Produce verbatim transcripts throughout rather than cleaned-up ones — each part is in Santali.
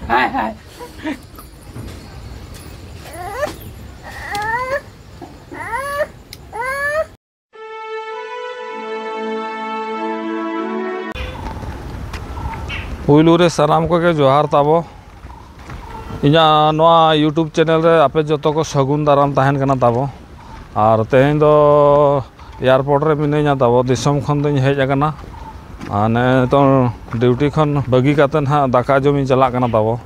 ᱦᱮᱸ, ᱦᱮᱸ᱾ ᱯᱩᱭᱞᱩ ᱨᱮ ᱥᱟᱱᱟᱢ ᱠᱚᱜᱮ ᱡᱚᱦᱟᱨ ᱛᱟᱵᱚ᱾ ᱤᱧᱟᱹᱜ ᱱᱚᱣᱟ YouTube channel ᱨᱮ ᱟᱯᱮ ᱡᱚᱛᱚ ᱠᱚ ᱥᱟᱹᱜᱩᱱ ᱫᱟᱨᱟᱢ ᱛᱟᱦᱮᱱ ᱠᱟᱱᱟ ᱛᱟᱵᱚ᱾ ᱟᱨ ᱛᱮᱦᱮᱧ ᱫᱚ airport ᱨᱮ ᱢᱤᱱᱟᱹᱧᱟ ᱛᱟᱵᱚ, ᱫᱤᱥᱚᱢ ᱠᱷᱚᱱ ᱫᱚᱧ ᱦᱮᱡ ᱟᱠᱟᱱᱟ᱾ ᱟᱨ ᱱᱤᱛᱚᱝ duty ᱠᱷᱚᱱ ᱵᱟᱹᱜᱤ ᱠᱟᱛᱮ ᱱᱟᱦᱟᱜ ᱫᱟᱠᱟ ᱡᱚᱢᱤᱧ ᱪᱟᱞᱟᱜ ᱠᱟᱱᱟ ᱛᱟᱵᱚ᱾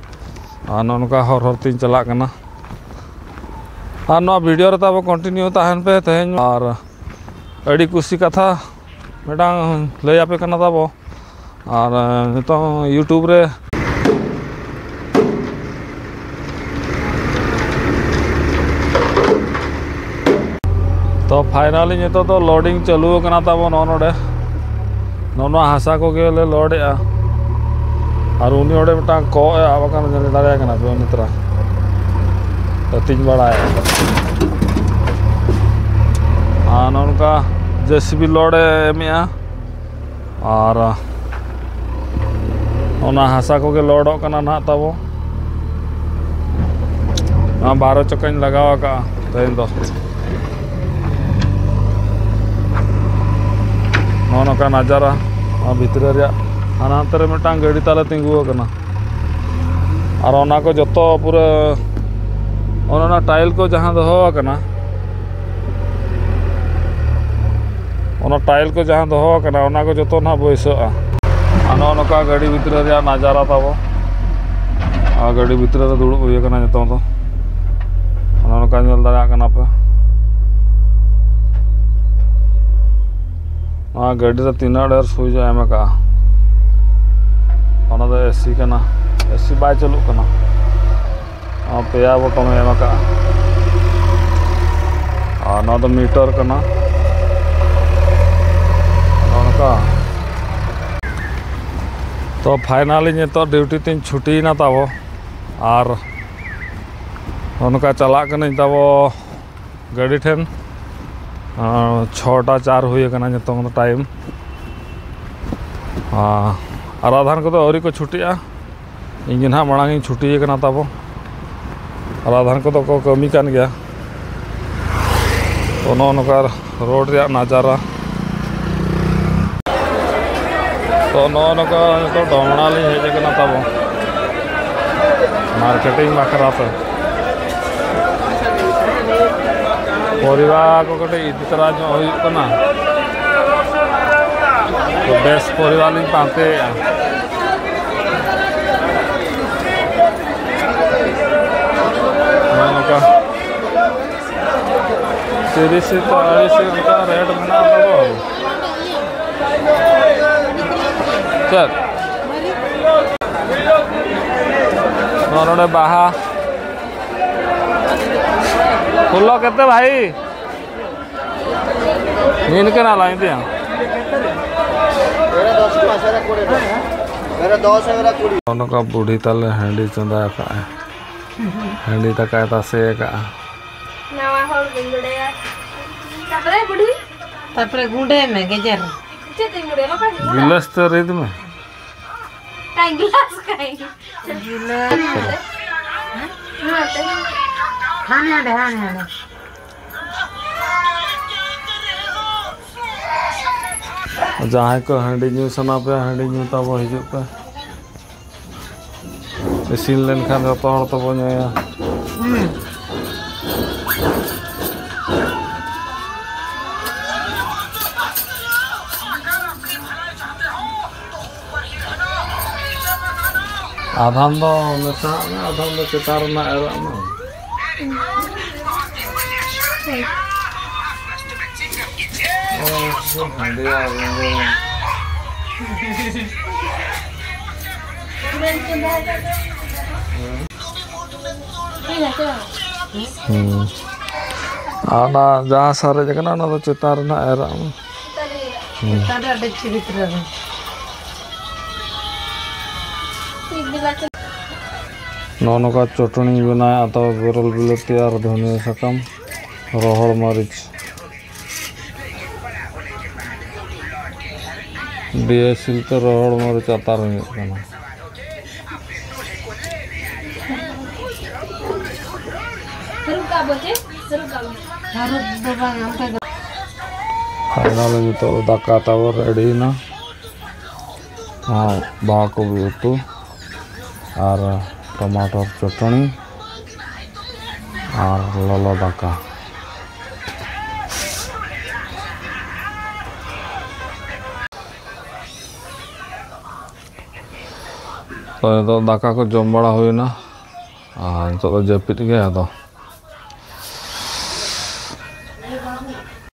ᱟᱨ ᱱᱚᱜᱼᱚ ᱱᱚᱝᱠᱟ ᱦᱚᱨ ᱦᱚᱨ ᱛᱤᱧ ᱪᱟᱞᱟᱜ ᱠᱟᱱᱟ᱾ ᱟᱨ ᱱᱚᱣᱟ video ᱨᱮ ᱛᱟᱵᱚ continue ᱛᱟᱦᱮᱱ ᱯᱮ ᱛᱮᱦᱮᱧ᱾ ᱟᱨ ᱟᱹᱰᱤ ᱠᱩᱥᱤ ᱠᱟᱛᱷᱟ ᱢᱤᱫᱴᱟᱝ ᱞᱟᱹᱭ ᱟᱯᱮ ᱠᱟᱱᱟ ᱛᱟᱵᱚ᱾ ᱟᱨ, ᱮ, ᱱᱤᱛᱚᱝ YouTube ᱨᱮ᱾ ᱛᱚ, finally ᱱᱤᱛᱚᱜ ᱫᱚ loading ᱪᱟᱹᱞᱩ ᱟᱠᱟᱱᱟ ᱛᱟᱵᱚ᱾ ᱱᱚᱜᱼᱚ ᱱᱚᱰᱮ, ᱱᱚᱜᱼᱚ ᱱᱚᱣᱟ ᱦᱟᱥᱟ ᱠᱚᱜᱮ ᱞᱮ load ᱮᱜᱼᱟ᱾ ᱟᱨ ᱩᱱᱤ ᱚᱸᱰᱮ ᱢᱤᱫᱴᱟᱝ ᱠᱚᱸᱜ ᱮ ᱟᱵ ᱟᱠᱟᱱᱟ, ᱧᱮᱞ ᱫᱟᱲᱮᱭᱟᱭ ᱠᱟᱱᱟ ᱯᱮ, ᱩᱱᱤ ᱛᱚᱨᱟ ᱟᱹᱛᱤᱧ ᱵᱟᱲᱟᱭᱟ᱾ ᱟᱨ ᱱᱚᱜᱼᱚ ᱱᱚᱝᱠᱟ JCB load ᱮ ᱮᱢᱮᱜᱼᱟ᱾ ᱟᱨ ᱚᱱᱟ ᱦᱟᱥᱟ ᱠᱚᱜᱮ loadᱚᱜ ᱠᱟᱱᱟ ᱱᱟᱦᱟᱜ ᱛᱟᱵᱚ᱾ ᱱᱚᱣᱟ ᱵᱟᱨᱚ ᱪᱟᱠᱟᱧ ᱞᱟᱜᱟᱣ ᱟᱠᱟᱫᱼᱟ ᱛᱮᱦᱮᱧ ᱫᱚ᱾ ᱱᱚᱜᱼᱚ ᱱᱚᱝᱠᱟ ᱱᱟᱡᱟᱨᱟ ᱱᱚᱣᱟ ᱵᱷᱤᱛᱨᱤ ᱨᱮᱭᱟᱜ᱾ ᱦᱟᱱᱟ ᱦᱟᱱᱛᱮ ᱨᱮ ᱢᱤᱫᱴᱟᱝ ᱜᱟᱹᱰᱤ ᱛᱟᱞᱮ ᱛᱤᱸᱜᱩ ᱟᱠᱟᱱᱟ᱾ ᱟᱨ ᱚᱱᱟ ᱠᱚ ᱡᱚᱛᱚ ᱯᱩᱨᱟᱹ ᱚᱱ-, ᱚᱱᱟ tile ᱠᱚ ᱡᱟᱦᱟᱸ ᱫᱚᱦᱚ ᱟᱠᱟᱱᱟ, ᱚᱱᱟ tile ᱠᱚ ᱡᱟᱦᱟᱸ ᱫᱚᱦᱚ ᱟᱠᱟᱱᱟ, ᱚᱱᱟ ᱠᱚ ᱡᱚᱛᱚ ᱱᱟᱦᱟᱜ ᱵᱟᱹᱭᱥᱟᱹᱜᱼᱟ᱾ ᱟᱨ ᱱᱚᱜᱼᱚ ᱱᱚᱝᱠᱟ ᱜᱟᱹᱰᱤ ᱵᱷᱤᱛᱨᱤ ᱨᱮᱭᱟᱜ ᱱᱟᱡᱟᱨᱟ ᱛᱟᱵᱚ᱾ ᱟᱨ ᱜᱟᱹᱰᱤ ᱵᱷᱤᱛᱨᱤ ᱨᱮ ᱫᱩᱲᱩᱵ ᱦᱩᱭ ᱟᱠᱟᱱᱟ ᱱᱤᱛᱚᱝ ᱫᱚ᱾ ᱱᱚᱜᱼᱚ ᱱᱚᱝᱠᱟ ᱧᱮᱞ ᱫᱟᱲᱮᱭᱟᱜ ᱠᱟᱱᱟ ᱯᱮ᱾ ᱱᱚᱣᱟ ᱜᱟᱹᱰᱤ ᱨᱮ ᱛᱤᱱᱟᱹᱜ ᱰᱷᱮᱨ switch ᱮ ᱮᱢ ᱟᱠᱟᱜᱼᱟ᱾ ᱚᱱᱟ ᱫᱚ AC ᱠᱟᱱᱟ, AC ᱵᱟᱭ ᱪᱟᱹᱞᱩᱜ ᱠᱟᱱᱟ᱾ ᱱᱚᱣᱟ ᱯᱮᱭᱟ button ᱮ ᱮᱢ ᱟᱠᱟᱜᱼᱟ᱾ ᱟᱨ ᱱᱚᱣᱟ ᱫᱚ meter ᱠᱟᱱᱟ᱾ ᱱᱚᱜᱼᱚ ᱱᱚᱝᱠᱟ᱾ ᱛᱚ, finally ᱱᱤᱛᱚᱜ duty ᱛᱤᱧ ᱪᱷᱩᱴᱤᱭᱮᱱᱟ ᱛᱟᱵᱚ᱾ ᱟᱨ ᱱᱚᱜᱼᱚ ᱱᱚᱝᱠᱟ ᱪᱟᱞᱟᱜ ᱠᱟᱹᱱᱟᱹᱧ ᱛᱟᱵᱚ ᱜᱟᱹᱰᱤ ᱴᱷᱮᱱ᱾ ᱟᱨ ᱪᱷᱚᱴᱟ ᱪᱟᱨ ᱦᱩᱭ ᱟᱠᱟᱱᱟ ᱱᱤᱛᱚᱝ ᱫᱚ time᱾ ᱟᱨ, ᱟᱨ ᱟᱫᱷᱟᱱ ᱠᱚᱫᱚ ᱟᱹᱣᱨᱤ ᱠᱚ ᱪᱷᱩᱴᱤᱜᱼᱟ᱾ ᱤᱧ ᱜᱮ ᱱᱟᱦᱟᱜ ᱢᱟᱲᱟᱝ ᱤᱧ ᱪᱷᱩᱴᱤ ᱟᱠᱟᱱᱟ ᱛᱟᱵᱚ, ᱟᱨ ᱟᱫᱷᱟᱱ ᱠᱚᱫᱚ ᱠᱚ ᱠᱟᱹᱢᱤ ᱠᱟᱱ ᱜᱮᱭᱟ᱾ ᱛᱚ, ᱱᱚᱜᱼᱚ ᱱᱚᱝᱠᱟ ᱨᱳᱰ ᱨᱮᱭᱟᱜ ᱱᱟᱡᱟᱨᱟ᱾ ᱛᱚ, ᱱᱚᱜᱼᱚ ᱱᱚᱝᱠᱟ ᱱᱤᱛᱚᱜ ᱰᱚᱢᱲᱟ ᱞᱤᱧ ᱦᱮᱡ ᱟᱠᱟᱱᱟ ᱛᱟᱵᱚ, ᱢᱟᱨᱠᱮᱴᱤᱝ ᱵᱟᱠᱷᱨᱟ ᱛᱮ᱾ ᱯᱚᱨᱤᱵᱟ ᱠᱚ ᱠᱟᱹᱴᱤᱡ ᱤᱫᱤ ᱛᱚᱨᱟ ᱧᱚᱜ ᱦᱩᱭᱩᱜ ᱠᱟᱱᱟ᱾ ᱛᱚ, ᱵᱮᱥ ᱯᱚᱨᱤᱵᱟ ᱞᱤᱧ ᱯᱟᱱᱛᱮᱭᱮᱫᱼᱟ᱾ ᱱᱚᱜᱼᱚ ᱱᱚᱝᱠᱟ ᱛᱤᱨᱤᱥ ᱪᱟᱞᱤᱥ ᱚᱱᱠᱟ ᱨᱮᱴ ᱢᱮᱱᱟᱜᱼᱟ ᱛᱟᱵᱚ᱾ ᱪᱮᱫ? ᱱᱚᱣᱟ ᱱᱚᱰᱮ ᱵᱟᱦᱟ᱾ ᱯᱷᱩᱞ ᱠᱮᱛᱮ ᱵᱷᱟᱭ? ᱱᱤᱱᱠᱟᱹ ᱱᱟ ᱞᱟᱭᱤᱱ ᱛᱮ᱾ मेरा दस को ऐसा रख पड़ेगा। मेरा दस है, मेरा कुड़ी। ᱱᱚᱝᱠᱟ ᱵᱩᱰᱷᱤ ᱛᱟᱞᱮ ᱦᱟᱺᱰᱤ ᱪᱚᱸᱫᱟ ᱟᱠᱟᱫᱼᱟ᱾ ᱦᱟᱺᱰᱤ ᱫᱟᱠᱟᱭ ᱛᱟᱥᱮ ᱟᱠᱟᱫᱼᱟ᱾ ᱱᱟᱣᱟ ᱦᱚᱲ ᱵᱟᱹᱧ ᱵᱟᱰᱟᱭᱟ᱾ ᱛᱟᱯᱚᱨᱮ ᱵᱩᱰᱷᱤ? ᱛᱟᱯᱚᱨᱮ ᱜᱩᱸᱰᱟᱹᱭ ᱢᱮ ᱜᱮᱡᱮᱨ᱾ ᱪᱮᱫ ᱛᱤᱧ ᱜᱩᱸᱰᱟᱹᱭᱟ? ᱱᱚᱝᱠᱟ ᱜᱮ ᱜᱩᱸᱰᱟᱹᱭᱟ᱾ ᱜᱤᱞᱟᱹᱥ ᱛᱮ ᱨᱤᱫ ᱢᱮ᱾ ᱠᱟᱹᱧ ᱜᱤᱞᱟᱹᱥ ᱠᱟᱹᱧ᱾ ᱜᱤᱞᱟᱹᱥ᱾ ᱦᱟᱱᱮ ᱦᱟᱸᱰᱮ, ᱦᱟᱱᱮ ᱦᱟᱸᱰᱮ᱾ ᱡᱟᱦᱟᱸᱭ ᱠᱚ ᱦᱟᱺᱰᱤ ᱧᱩ ᱥᱟᱱᱟ ᱯᱮᱭᱟ, ᱦᱟᱺᱰᱤ ᱧᱩ ᱛᱟᱵᱚ ᱦᱤᱡᱩᱜ ᱯᱮ᱾ ᱤᱥᱤᱱ ᱞᱮᱱᱠᱷᱟᱱ ᱡᱚᱛᱚ ᱦᱚᱲ ᱛᱮᱵᱚ ᱧᱩᱭᱟ᱾ ᱦᱩᱸ᱾ ᱟᱫᱷᱟᱱ ᱫᱚ ᱢᱮᱥᱟᱜ ᱢᱮ, ᱟᱫᱷᱟᱱ ᱫᱚ ᱪᱮᱛᱟᱱ ᱨᱮᱱᱟᱜ ᱮᱨᱟᱜ ᱢᱮ᱾ ᱚ, ᱦᱟᱸᱰᱮ ᱟᱨ ᱱᱚᱰᱮ᱾ ᱦᱩᱸ᱾ ᱟᱨ ᱚᱱᱟ ᱡᱟᱦᱟᱸ ᱥᱟᱨᱮᱡ ᱟᱠᱟᱱᱟ, ᱚᱱᱟ ᱫᱚ ᱪᱮᱛᱟᱱ ᱨᱮᱱᱟᱜ ᱮᱨᱟᱜ ᱢᱮ᱾ ᱦᱩᱸ᱾ ᱪᱮᱛᱟᱱ ᱨᱮ ᱟᱹᱰᱤ ᱪᱤᱨᱤᱛ ᱨᱮ᱾ ᱱᱚᱜᱼᱚ ᱱᱚᱝᱠᱟ ᱪᱚᱴᱚᱱᱤ ᱵᱮᱱᱟᱣᱮᱫᱼᱟ, ᱛᱚ ᱵᱮᱨᱮᱞ ᱵᱤᱞᱟᱹᱛᱤ ᱟᱨ ᱫᱷᱚᱱᱤᱭᱟᱹ ᱥᱟᱠᱟᱢ, ᱨᱚᱦᱚᱲ ᱢᱟᱹᱨᱤᱪ᱾ ᱵᱤᱭᱟᱹ ᱥᱤᱞ ᱛᱮ ᱨᱚᱦᱚᱲ ᱢᱟᱹᱨᱤᱪ ᱟᱛᱟᱨ ᱦᱩᱭᱩᱜ ᱠᱟᱱᱟ᱾ ᱥᱟᱹᱨᱩᱵ ᱠᱟᱜ ᱵᱚ ᱪᱮ? ᱥᱟᱹᱨᱩᱵ ᱠᱟᱜ ᱵᱚ᱾ ᱥᱟᱹᱨᱩᱵ ᱫᱚ ᱵᱟᱝ, ᱚᱱᱠᱟ ᱫᱚ᱾ ᱯᱷᱟᱭᱱᱟᱞ ᱱᱤᱛᱚᱜ ᱫᱟᱠᱟ ᱛᱟᱵᱚ ᱨᱮᱰᱤᱭᱮᱱᱟ᱾ ᱱᱚᱣᱟ ᱵᱟᱦᱟ ᱠᱚᱵᱤ ᱩᱛᱩ ᱟᱨ ᱴᱚᱢᱟᱴᱳ ᱪᱚᱴᱚᱱᱤ ᱟᱨ ᱞᱚᱞᱚ ᱫᱟᱠᱟ᱾ ᱛᱚ, ᱱᱤᱛᱚᱜ ᱫᱟᱠᱟ ᱠᱚ ᱡᱚᱢ ᱵᱟᱲᱟ ᱦᱩᱭᱱᱟ ᱟᱨ ᱱᱤᱛᱚᱜ ᱫᱚ ᱡᱟᱹᱯᱤᱫ ᱜᱮ᱾ ᱟᱫᱚ